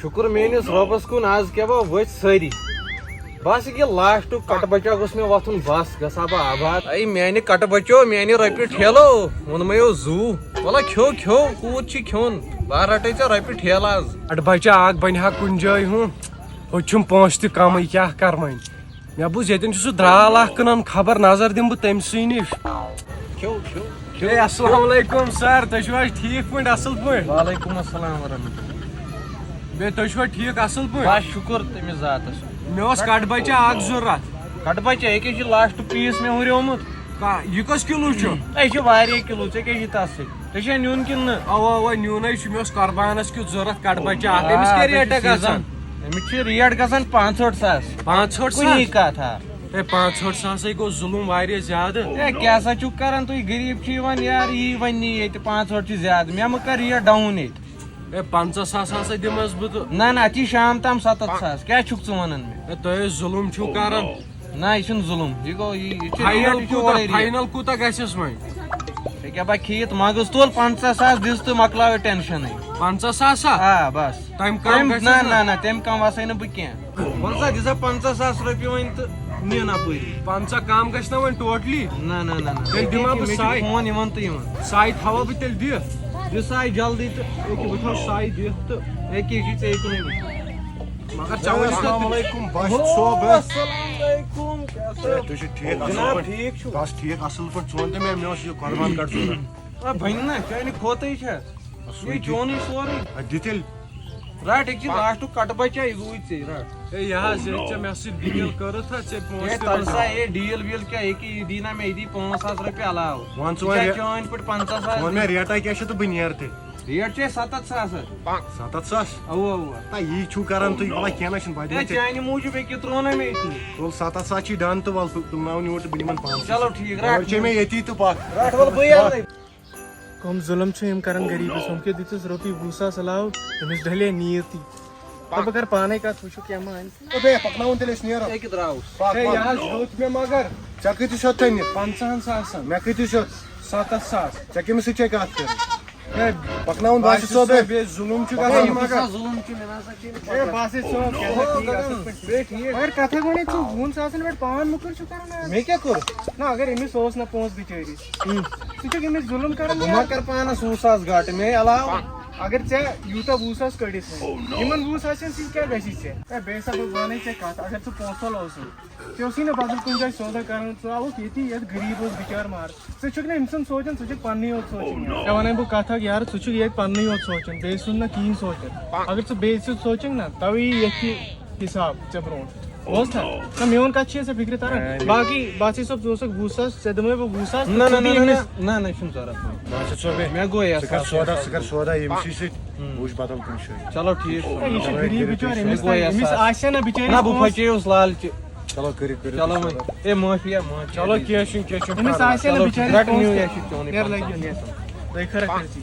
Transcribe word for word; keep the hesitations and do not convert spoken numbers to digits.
شُکُر میٲنِس رۄبَس کُن، آز کیٛاہ بہٕ ؤتھۍ سٲری۔ بس یہِ لاسٹُک کٹہٕ بچا گوٚژھ مےٚ وۄتھُن، بس گژھٕ ہا بہٕ آباد۔ اے میانہِ کٹہٕ بچو، میانہِ رۄپیہِ ٹھیلو، ووٚنمَے یو زُو۔ وَلہ کھیو کھیو، کوٗت چھُ کھیوٚن؟ بہٕ ہا رَٹَے ژےٚ رۄپیہِ ٹھیلہٕ آز۔ کٹہٕ بچا اکھ بنہِ ہا کُنہِ جایہِ ہُہ، ہُتہِ چھُم پونٛسہٕ تہِ کمٕے، کیٛاہ کر وۄنۍ؟ مےٚ بوٗز ییٚتٮ۪ن چھُ سُہ درٛال اکھ کٕنان، خبر نظر دِمہٕ بہٕ تٔمۍ سٕے نِش۔ کھیو کھیو۔ ہے، السلام علیکم سر، تُہۍ چھِو حظ ٹھیٖک پٲٹھۍ، اصٕل پٲٹھۍ؟ وعلیکم السلام ورحمۃ اللہ۔ بیٚیہِ تُہۍ چھِوا ٹھیٖک اصٕل پٲٹھۍ؟ بس شُکُر تٔمِس ذاتس۔ مےٚ اوس کٹہٕ بچہ اکھ ضروٗرت۔ کٹہٕ بچہ، یہِ کیٛاہ چھُ لاسٹ پیٖس مےٚ ہُریومُت؟ کا-، یہِ کٔژ کِلوٗ چھُ؟ أسۍ چھِ واریاہ کِلوٗ، ژےٚ کیٛاہ چھُے تتھ سۭتۍ؟ ژےٚ چھےٚ نیُن کِنہٕ نہٕ؟ اَوا، اَوا، نیُنَے چھُ، مےٚ اوس قربانس کیُتھ ضروٗرت کٹہٕ بچہ اکھ، أمِس آ، کیٛاہ تُہۍ چھِو ریٹا season۔ گژھان؟ أمِس چھِ ریٹ گژھان پانٛژھ ہٲٹھ ساس۔ پانٛژھ ہٲٹھ ساس؟ کُنی کتھ، آ۔ ہے، پانٛژھ ہٲٹھ ساسے گوٚو ظُلُم واریاہ زیادٕ۔ ہے، کیٛاہ سا چھُکھ کران تُہۍ؟ غریٖب چھِ یِوان یار، یی وۄنۍ نی ییٚتہِ پانٛژھ ہٲٹھ چھِ زیادٕ، مےٚ مہٕ کر ریٹ ڈاوُن ییٚتہِ۔ ہے، پنٛژاہ ساس ہسا دِمس بہٕ تہٕ۔ نہ، نہ، اَتہِ چھِ شام تام ستتھ ساس، کیٛاہ چھُکھ ژٕ ونان مےٚ؟ ہے، تۄہہِ ٲسۍ ظُلُم چھُو کران۔ نہ، یہِ چھُنہٕ ظُلُم، یہِ گوٚو، یہِ، یہِ چھُ ریٹ، فاینل یہِ چھُ کوٗتاہ، اورَے ریٹ۔ فاینل کوٗتاہ گژھٮ۪س وۄنۍ؟ ژےٚ کیٛاہ بہٕ کھیٚیِتھ منٛگس، تُل پنٛژاہ ساس دِس تہٕ مۄکلاو یہِ ٹٮ۪نشنٕے۔ پنٛژاہ ساس ہا؟ آ، بس۔ تَمہِ کم تَمہِ، گژھٮ۪س نہ، نا؟ نہ، نہ، تَمہِ کم وسے نہٕ بہٕ کینٛہہ۔ وَلہٕ سا، دِ سا پنٛژاہ ساس رۄپیہِ وۄنۍ تہٕ نِن اَپٲری۔ پنٛژاہ کم گژھِ نا وۄنۍ ٹوٹلی؟ نہ، نہ، نہ، نہ۔ تیٚلہِ دِمہٕ ہا بہٕ مےٚ چھُ ساے۔ فون یِوان تہٕ یِوان۔ ساے تھاوَا بہٕ تیٚلہِ دِتھ؟ دِ ساے جلدی تہٕ أکہِ بہٕ تھاوٕ ساے دِتھ تہٕ۔ أکہِ یہِ ژےٚ کُنُے وٕچھ۔ مگر چاوٕے چھُ السلام علیکم، باسط صٲب۔ السلام علیکم، کیٛاہ سا؟ ہے، تُہۍ چھِو ٹھیٖک، اَصٕل جناب، پٲٹھۍ؟ ٹھیٖک چھُو؟ بس ٹھیٖک، اَصٕل پٲٹھۍ۔ ژٕ وَن تہٕ مےٚ، مےٚ اوس یہِ قۄربان کَٹھ ضوٚرَتھ۔ آ، بَنہِ نا، چانہِ کھوتٕے چھا؟ سُے یہِ دِ۔ چونٕے سورُے۔ آ، دِ تیٚلہِ۔ رَٹ، أکِس لاسٹُک کَٹہٕ بَچا، یہِ گوٚوُے ژےٚ، رَٹ۔ ہے، یہِ حظ، یہِ ژےٚ مےٚ سۭتۍ ڈیٖل کٔرٕتھ، ہا، ژےٚ پونٛسہٕ ہے، تہِ تَلہٕ سا، بَناو۔ ہے، ڈیٖل ویٖل کیٛاہ، یہِ کہِ یہِ دی نا مےٚ، یہِ دی پانٛژھ ساس رۄپیہِ علاوٕ۔ وَن ژٕ یہِ وۄنۍ چھا رے-، چٲنۍ پٲٹھۍ پنٛژاہ ساس وَن دی؟ مےٚ ریٹا کیٛاہ چھِ تہٕ بہٕ نیرٕ تیٚلہِ۔ ریٹ چھے ستتھ ساس حظ۔ ستتھ ساس؟ اَوا، اَوا۔ نہ، یی چھُو کران تُہۍ، وَلہٕ کینٛہہ نہ چھُنہٕ، بہٕ ہے، دِمہٕ ژےٚ۔ چانہِ موٗجوٗب ییٚکیٛاہ ترٛوو نہ مےٚ ییٚتی۔ تُل، ستتھ ساس چھی ڈن تہٕ وَلہٕ تُل، تُلناوُن یور تہٕ بہٕ نِمَن پانَس سۭتۍ۔ چلو، ٹھیٖک، رَٹ۔ وۄنۍ چھے مےٚ ییٚتی تہٕ پَکھ۔ رَٹ، وَلہٕ بٕے اَنَے۔ کٕم ظُلم چھِ یِم کران غریٖبَس، ہُم کیٛاہ دِتُس رۄپیہِ وُہ ساس علاوٕ، أمِس ڈَلے نیٖتی۔ تہٕ بہٕ کَرٕ پانَے کَتھ، وٕچھو کیٛاہ ما اَنہِ۔ ہے، بیٚیہِ پَکناوُن تیٚلہِ أسۍ نیرو۔ ہے، کہِ درٛاوُس۔ پَک، ہے، پَک۔ یہِ حظ ہیوٚت مےٚ مگر۔ ژےٚ کۭتِس ہیوٚت ژےٚ نِتھ؟ پنٛژاہَن ساسَن۔ مےٚ کۭتِس ہیوٚت؟ ستتھ ساس۔ ژےٚ کٔمِس سۭتۍ چھے کَتھ کَرٕنۍ؟ ہے، پَکناوُن باسط باسط صٲب، صٲب، ہے۔ بیٚیہِ ظُلُم چھُ گژھان، ہے، یہِ مگر۔ ظُلُم چھُ، مےٚ نہ سا چھُ یہِ ہے، پَتہ۔ باسط صٲب، کیٛاہ سا ٹھیٖک، اَصٕل پٲٹھۍ؟ بیٚیہِ ٹھیٖک۔ مگر کَتھ ہا وَنے ژٕ، وُہَن ساسَن پٮ۪ٹھ پان مُکُر چھُکھ کران آز۔ مےٚ کیٛاہ کوٚر؟ نہ، اگر أمِس اوس نہ پونٛسہٕ بِچٲرِس، ہُم۔ ژٕ چھُکھ أمِس ظُلُم کران بہٕ ما یارٕ۔ کَرٕ پانَس وُہ ساس گاٹہٕ، مے علاوٕ؟ اگر ژےٚ یوٗتاہ وُہ ساس کٔڑِتھ وۄنۍ، یِمَن وُہ ساسَن سۭتۍ کیٛاہ گژھی ژےٚ؟ ہے، بیٚیہِ ہسا بہٕ وَنَے ژےٚ کَتھ، اگر ژٕ پونٛسہٕ وول اوسُکھ، ژےٚ اوسُے نہ بدل کُنہِ جایہِ سودا کرُن، ژٕ آوُکھ ییٚتی، یَتھ غریٖب اوس بِچار مار۔ ژٕ چھُکھ نہٕ أمۍ سُنٛد سونٛچان، ژٕ چھُکھ پننُے یوت سونٛچان۔ ژےٚ وَنَے بہٕ کَتھ اَکھ یارٕ، ژٕ چھُکھ ییٚتہِ پننُے یوت سونٛچان، بیٚیہِ سُنٛد نہ کِہیٖنۍ سونٛچان۔ اگر ژٕ بیٚیہِ سیوٚد سونٛچکھ نہ، تَوَے یی ییٚتہِ حِساب ژےٚ برونٛٹھ۔ بوز تھا؟ نہ، میون کَتھ چھِ ژےٚ فِکرِ تَران۔ اے، مےٚ باقٕے باسے صٲب، ژٕ اوسکھ وُہ ساس، ژےٚ دِمَے بہٕ وُہ ساس، نہ، نہ، ژٕ نہ، دِ نہ، نہ، أمِس۔ نہ، نہ، چھُنہٕ ضوٚرَتھ وۄنۍ۔ باسط صٲب، ہے، مےٚ گوٚو ژٕ کر احساس، سودا، احساس ژٕ کر گوٚو۔ سودا ییٚمہِ سۭتۍ سۭتۍ، ہُم۔ وٕچھ بدل کُنہِ جایہِ۔ چلو، ٹھیٖک چھُ۔ ہے، یہِ چھُ غریٖب بِچور، أمِس مےٚ گوٚو نہ، أمِس احساس۔ آسہِ ہا نہ بِچٲرِس نہ، بہٕ پونٛسہٕ۔ پھچیوس لالچہِ۔ چلو، کٔرِو، کٔرِو چلو تُہۍ وۄنۍ۔ سودا۔ ہے، معٲفی، ہے، معٲفی۔ چلو، کینٛہہ چھُنہٕ، کینٛہہ چھُنہٕ أمِس پرواے۔ آسہِ ہا نہ چلو، بِچٲرِس رَٹ، نِیِو، پونٛسہٕ۔ یہِ چھُ چونُے نیر لَگہِ پنٛژاہ۔ نیر۔ تُہۍ کھٲرِو کھٔرسی۔